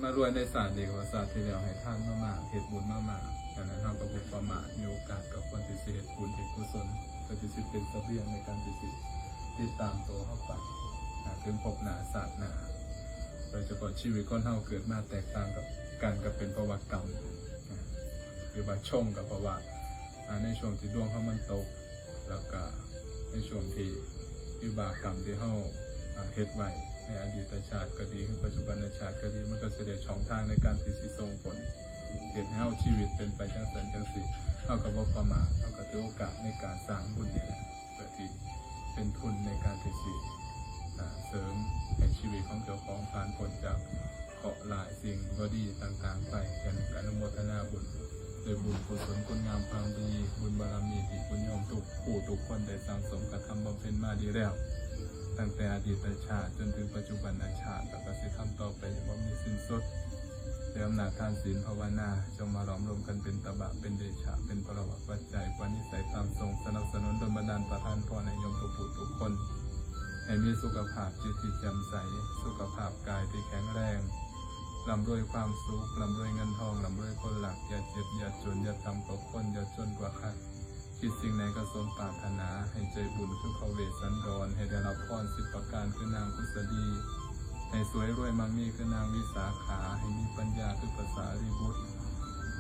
ມາລວຍໃນຊາດນີ້ ວ່າຊາດທີ່ແລ້ວໃຫ້ທານມາມາກ ເຮັດບຸນມາມາກ ສະນັ້ນເຮົາກໍບໍ່ປະໝາດ ມີໂອກາດກໍຄວນທີ່ຊິເຮັດບຸນເຮັດກຸສົນ ເພື່ອທີ່ຊິເປັນສະບຽງໃນການທີ່ຊິຕິດຕາມໂຕເຮົາໄປ ຫາເຖິງພົບໜ້າຊາດໜ້າ. ໂດຍສະເພາະຊີວິດຄົນເຮົາເກີດມາແຕກຕ່າງກັນ ກໍເປັນເພາະວ່າກຳ ຫຼືວ່າຊົງ ກໍເພາະວ່າ ອ່າ ໃນຊ່ວງທີ່ດວງເຮົາມັນຕົກ ແລ້ວກະໃນຊ່ວງທີ່ວິບາກກຳທີ່ເຮົາ ອ່າ ເຮັດໄວ້ໃນອະດີດຕະຊາດກໍດີ ຫຼືປັດຈຸບັນນະຊາດກໍດີ ມັນກໍຊິໄດ້ຊ່ອງທາງໃນການທີ່ຊິສົ່ງຜົນ ເຮັດໃຫ້ເຮົາຊີວິດເປັນໄປຈັ່ງຊັ້ນຈັ່ງຊີ້. ເຮົາກໍບໍ່ປະໝາດ ເຮົາກໍຖືໂອກາດໃນການສ້າງບຸນນີ້ແຫຼະ ເພື່ອທີ່ເປັນທຶນໃນການທີ່ຊິ ອ່າ ເສີມໃຫ້ຊີວິດຂອງເຈົ້າຂອງຜ່ານພົ້ນຈາກ ເຄາະຮ້າຍສິ່ງບໍ່ດີຕ່າງໆໄປ. ສະນັ້ນກໍອະນຸໂມທະນາບຸນ ດ້ວຍບຸນກຸສົນຄຸນງາມຄວາມດີ ບຸນບາລະມີທີ່ບຸນໂຍມທຸກຜູ້ທຸກຄົນໄດ້ສັ່ງສົມກະທຳບຳເພັນມາດີແລ້ວ ຕັ້ງແຕ່ອະດີດຕະຊາດຈົນເຖິງປັດຈຸບັນນະຊາດ ແລ້ວກໍຊິທຳຕໍ່ໄປຢ່າງບໍ່ມີສິ້ນສຸດ. ດ້ວຍອຳນາດທານ, ສິນ, ພາວະນາ ຈົ່ງມາຫຼອມລວມກັນເປັນຕະບະ, ເປັນເດຊະ, ເປັນພະລະວະປັດໄຈ, ອຸປະນິໄສຕາມສົ່ງ, ສະໜັບສະໜູນ, ດົນບັນດານ, ປະທານພອນໃຫ້ໂຍມທຸກຜູ້ທຸກຄົນ ໃຫ້ມີສຸຂະພາບຈິດທີ່ແຈ່ມໃສ, ສຸຂະພາບກາຍທີ່ແຂງແຮງ, ລ່ຳລວຍຄວາມສຸກ, ລ່ຳລວຍເງິນທອງ, ລ່ຳລວຍຄົນຮັກ, ຢ່າເຈັບ, ຢ່າຈົນ, ຢ່າຕ່ຳກວ່າຄົນ, ຢ່າຈົນກວ່າສັດ, ຄິດສິ່ງໃດກໍສົມປາດຖະໜາ, ໃຫ້ໃຈບຸນຄືພະເວດສັນດອນ, ໃຫ້ໄດ້ຮັບພອນສິບປະການຄືນາງຄຸສະດີ, ໃຫ້ສວຍລວຍມັ່ງມີຄືນາງວິສາຂາ, ໃຫ້ມີປັນຍາຄືພະສາລີບຸດ,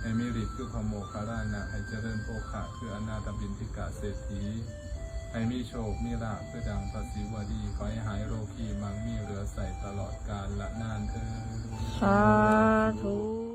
ໃຫ້ມີລິດຄືພະໂມກຂະລານະ, ໃຫ້ຈະເລີນໂພຄະຄືອະນາຖະບິນທິກະເສດຖີ, ໃຫ້ມີໂຊກມີລາບຄືດັ່ງພະສີວະດີ, ຂໍໃຫ້ຫາຍໂລຄີ, ມັ່ງມີເຫຼືອໃຊ້ຕະຫຼອດການລະນານເທີ້ນ. ສາທຸ.